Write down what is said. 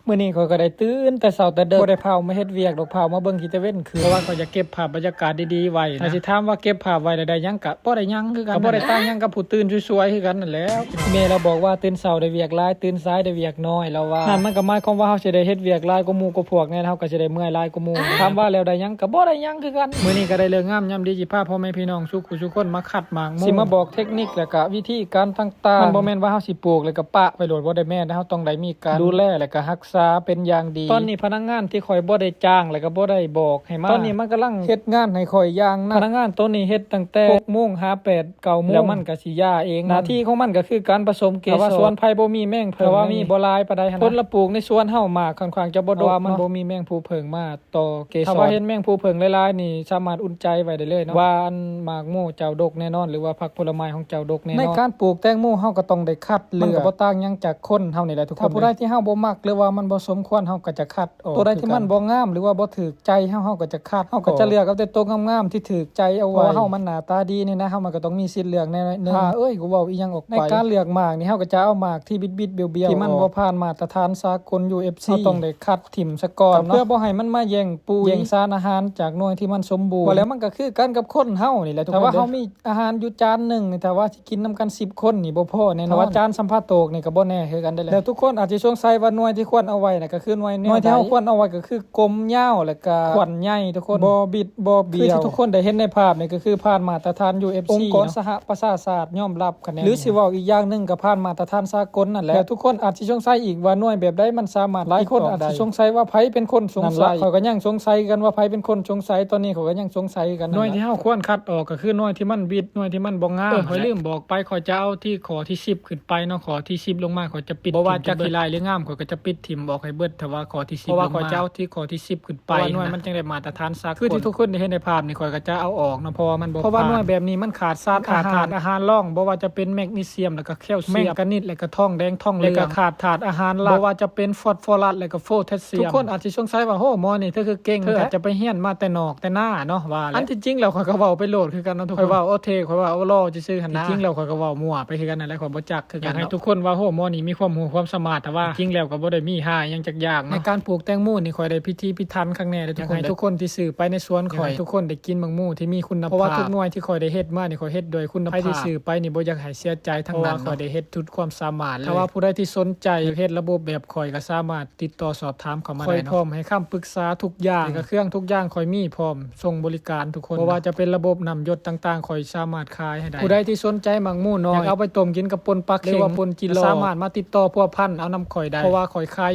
ມື້ນີ້ຂ້ອຍກໍໄດ້ຕື່ນແຕ່ເຊົ້າແຕ່ເດິກ ບໍ່ໄດ້ພາວມາເຮັດວຽກດອກ ພາວມາເບິ່ງທີ່ຕາເວັນຂຶ້ນ ເພາະວ່າຂ້ອຍຢາກເກັບພາບບັນຍາກາດດີໆໄວ້ນະ. ຖ້າຊິຖາມວ່າເກັບພາບໄວ້ແລ້ວໄດ້ຫຍັງ ກະບໍ່ໄດ້ຫຍັງຄືກັນ ກະບໍ່ໄດ້ຕ່າງຫຍັງກັບຜູ້ຕື່ນສວຍໆຄືກັນນັ້ນແຫຼະ. ແມ່ລາວບອກວ່າຕື່ນເຊົ້າໄດ້ວຽກຫຼາຍ ຕື່ນສາຍໄດ້ວຽກນ້ອຍ ລາວວ່າ. ນັ້ນມັນກໍໝາຍຄວາມວ່າເຮົາຊິໄດ້ເຮັດວຽກຫຼາຍກວ່າໝູ່ກວ່າພວກແນ່ ເຮົາກໍຊິໄດ້ເມື່ອຍຫຼາຍກວ່າໝູ່. ຖາມວ່າແລ້ວໄດ້ຫຍັງ ກໍບໍ່ໄດ້ຫຍັງຄືກັນ. ມື້ນີ້ກໍໄດ້ເລີກງາມຍາມດີ ຊິພາພໍ່ແມ່ພີ່ນ້ອງສູ່ຜູ້ສູ່ຄົນມາຄັດໝາກໝູ່ ຊິມາບອກເທັກນິກ ແລະກະວິທີການຕ່າງໆ. ມັນບໍ່ແມ່ນວ່າເຮົາຊິປູກແລ້ວກໍປະໄປໂລດ ບໍ່ໄດ້ແມ່ນ ເຮົາຕ້ອງໄດ້ມີການດູແລ ແລະກະຮັກສາເປັນຢ່າງດີ. ຕອນນີ້ພະນັກງານທີ່ຂ້ອຍບໍ່ໄດ້ຈ້າງ ແລະກະບໍ່ໄດ້ບອກໃຫ້ມາ ຕອນນີ້ມັນກຳລັງເຮັດງານໃຫ້ຂ້ອຍຢ່າງໜັກ. ພະນັກງານໂຕນີ້ເຮັດຕັ້ງແຕ່ຫົກໂມງຫາແປດ ເກົ້າໂມງ ແລ້ວມັນກະຊິຢາເອງ. ໜ້າທີ່ຂອງມັນກໍຄືການປະສົມເກສອນ ຖ້າວ່າສວນໃຜບໍ່ມີແມງເຜິ້ງ ຖ້າວ່າມີບໍ່ຫຼາຍປານໃດຫັ້ນນະ. ຜົນລະປູກໃນສວນເຮົາໝາກຂ້ອນຂ້າງຈະບໍ່ດົກ ເພາະວ່າມັນບໍ່ມີແມງຜູເຜິ້ງມາ ຕໍ່ເກສອນ. ຖ້າວ່າເຫັນແມງຜູເຜິ້ງຫຼາຍໆນີ້ ສາມາດອຸ່ນໃຈໄວ້ໄດ້ເລີຍເນາະ ວ່າອັນໝາກໂມເຈົ້າດົກແນ່ນອນ ຫຼືວ່າຜັກຜົນລະໄມ້ຂອງເຈົ້າດົກແນ່ນອນ. ໃນການປູກແຕງໂມເຮົາກໍຕ້ອງໄດ້ຄັດເລືອກ ມັນກໍບໍ່ຕ່າງຫຍັງຈາກຄົນເຮົານີ້ແຫຼະທຸກຄົນ. ຖ້າຜູ້ໃດທີ່ເຮົາບໍ່ມັກ ຫຼືວ່າມັນບໍ່ສົມຄວນ ເຮົາກໍຈະຄັດອອກ. ໂຕໃດທີ່ມັນບໍ່ງາມ ຫຼືວ່າບໍ່ຖືກໃຈເຮົາ ເຮົາກໍຈະຄັດອອກ. ເຮົາກໍຈະເລືອກເອົາແຕ່ໂຕງາມໆທີ່ຖືກໃຈເອົາໄວ້. ເພາະວ່າເຮົາມັນໜ້າຕາດີນີ້ນະ ເຮົາມັນກໍຕ້ອງມີສິດເລືອກແນ່ໜ້ອຍໜຶ່ງ. ອາ ເອີຍ ກູເວົ້າອີ່ຫຍັງອອກໄປ. ໃນການເລືອກໝາກນີ້ ເຮົາກໍຈະເອົາໝາກທີ່ບິດໆບຽວໆ ທີ່ມັນບໍ່ຜ່ານມາດຕະຖານສາກົນ ຢູເອັຟຊີ ເຮົາຕ້ອງໄດ້ຄັດ ຖິ້ມສະກ່ອນເນາະ ເພື່ອບໍ່ໃຫ້ມັນມາແຍ່ງປຸຍ ແຍ່ງສານອາຫານຈາກໜ່ວຍທີ່ມັນສົມບູນ. ວ່າແລ້ວມັນກໍຄືກັນກັບຄົນເຮົານີ້ແຫຼະທຸກຄົນ ຖ້າວ່າເຮົາມີອາຫານຢູ່ຈານໜຶ່ງນີ້ ຖ້າວ່າຊິກິນນຳກັນສິບຄົນນີ້ບໍ່ພໍແນ່ນອນ. ຖ້າວ່າຈານສຳພາໂຕກນີ້ກໍບໍ່ແນ່ຄືກັນເດ້. ແລ້ວທຸກຄົນອາດຊິສົງໄສວ່າໜ່ວຍທີ່ຄວນເອົາໄວ້ນະ ກໍຄືໜ່ວຍແນວໃດ? ໜ່ວຍທີ່ເຮົາຄວນເອົາໄວ້ກໍຄືກົມຍາວ ແລະກະຂວັນໃຫຍ່ທຸກຄົນ ບໍ່ບິດບໍ່ບຽວ. ຄືທີ່ທຸກຄົນໄດ້ເຫັນໃນພາບນີ້ ກໍຄືຜ່ານມາດຕະຖານ ຢູເອັຟຊີ ອົງກອນສະຫະປະຊາຊາດຍອມຮັບ ຄະແນນ ຫຼືຊິເວົ້າອີກຢ່າງໜຶ່ງກໍຜ່ານມາດຕະຖານສາກົນນັ້ນແຫຼະ. ແລ້ວທຸກຄົນອາດຊິສົງໄສອີກວ່າໜ່ວຍແບບໃດມັນສາມາດ ຫຼາຍຄົນອາດຊິສົງໄສວ່າໃຜເປັນຄົນສົງໄສ. ຂ້ອຍກໍຍັງສົງໄສຄືກັນວ່າໃຜເປັນຄົນສົງໄສ ຕອນນີ້ຂ້ອຍກໍຍັງສົງໄສຄືກັນ. ໜ່ວຍທີ່ເຮົາຄວນຄັດອອກກໍຄືໜ່ວຍທີ່ມັນບິດ ໜ່ວຍທີ່ມັນບໍ່ງາມ. ເອີ ຂ້ອຍລືມບອກໄປ ຂ້ອຍຈະເອົາທີ່ຂໍ້ທີສິບຂຶ້ນໄປເນາະ ຂໍ້ທີສິບລົງມາ ຂ້ອຍຈະປິດ ບໍ່ວ່າຈະຂີ້ຮ້າຍຫຼືງາມ ຂ້ອຍກໍຈະປິດຖິ້ມອອກໃຫ້ເບິດ ຖ້າວ່າຂໍ້ທີສິບ ເພາະວ່າຂ້ອຍຈະເອົາທີ່ຂໍ້ທີສິບຂຶ້ນ ໄປ ເພາະວ່າໜ່ວຍມັນຈັ່ງໄດ້ມາດຕະຖານສາກົນ. ຄືທີ່ທຸກຄົນໄດ້ເຫັນໃນພາບນີ້ ຂ້ອຍກໍຈະເອົາອອກເນາະ ເພາະວ່າມັນບໍ່ຜ່ານ ເພາະວ່າໜ່ວຍແບບນີ້ມັນຂາດສານອາຫານ ຂາດທາດອາຫານລອງ ບໍ່ວ່າຈະເປັນແມັກນີຊຽມ ແລ້ວກໍແຄລຊຽມ ແມງການີດ ແລ້ວກໍທອງແດງທອງເຫຼືອງ ແລ້ວກໍຂາດທາດອາຫານຫຼັກ ບໍ່ວ່າຈະເປັນຟອດຟໍຣັສ ແລ້ວກໍໂພແທດຊຽມ. ທຸກຄົນອາດຊິສົງໄສວ່າ ໂອ້ ໝໍນີ້ເທີຄືເກັ່ງແທ້ ເທີອາດຈະໄປຮຽນມາແຕ່ນອກແຕ່ນາເນາະ ວ່າແຫຼະ. ອັນທີ່ຈິງແລ້ວຂ້ອຍກໍເວົ້າໄປໂລດຄືກັນເນາະທຸກຄົນ ຂ້ອຍເວົ້າໂອເທ ຂ້ອຍເວົ້າລໍຊື່ໆຫັ້ນນະ. ທີ່ຈິງແລ້ວຂ້ອຍກໍເວົ້າມົ້ວໄປຄືກັນນັ້ນແຫຼະ ຂ້ອຍບໍ່ຈັກຄືກັນເນາະ. ຢາກໃຫ້ທຸກຄົນວ່າ ໂອ້ ໝໍນີ້ມີຄວາມຮູ້ຄວາມສາມາດ ແຕ່ວ່າຈິງແລ້ວກໍບໍ່ໄດ້ມີຫາຫຍັງຈັກຢ່າງເນາະ. ໃນການປູກແຕງໂມນີ້ ຂ້ອຍໄດ້ພິຖີພິຖັນຄັກແນ່ເດີທຸກຄົນ. ຢາກໃຫ້ທຸກຄົນທີ່ຊື້ໄປໃນສວນຂ້ອຍ ຢາກໃຫ້ທຸກຄົນໄດ້ກິນໝາກໝູ່ທີ່ມີຄຸນນະພາບ ເພາະວ່າທຸກໜ່ວຍທີ່ຂ້ອຍໄດ້ເຮັດມານີ້ ຂ້ອຍເຮັດດ້ວຍຄຸນນະພາບ. ໃຜທີ່ຊື້ໄປນີ້ບໍ່ຢາກໃຫ້ເສຍໃຈທັງນັ້ນເນາະ ເພາະວ່າຂ້ອຍໄດ້ເຮັດສຸດຄວາມສາມາດເລີຍ. ຖ້າວ່າຜູ້ໃດທີ່ສົນໃຈຢາກເຮັດລະບົບແບບຂ້ອຍ ກໍສາມາດຕິດຕໍ່ສອບຖາມເຂົ້າມາໄດ້ເນາະ. ຂ້ອຍພ້ອມໃຫ້ຄຳປຶກສາທຸກຢ່າງ ແລະກໍເຄື່ອງທຸກຢ່າງຂ້ອຍມີພ້ອມ ສົ່ງບໍລິການທຸກຄົນ ບໍ່ວ່າຈະເປັນລະບົບນ້ຳຢົດຕ່າງໆ ຂ້ອຍສາມາດຂາຍໃຫ້ໄດ້. ຜູ້ໃດທີ່ສົນໃຈໝາກໝູ່ນ້ອຍ ຢາກເອົາໄປຕົ້ມກິນກັບປົ່ນປາເຄັງ ຫຼືວ່າປົ່ນຈິລໍ ກໍສາມາດມາຕິດຕໍ່ພົວພັນເອົານຳຂ້ອຍໄດ້ ເພາະວ່າຂ້ອຍຂາຍ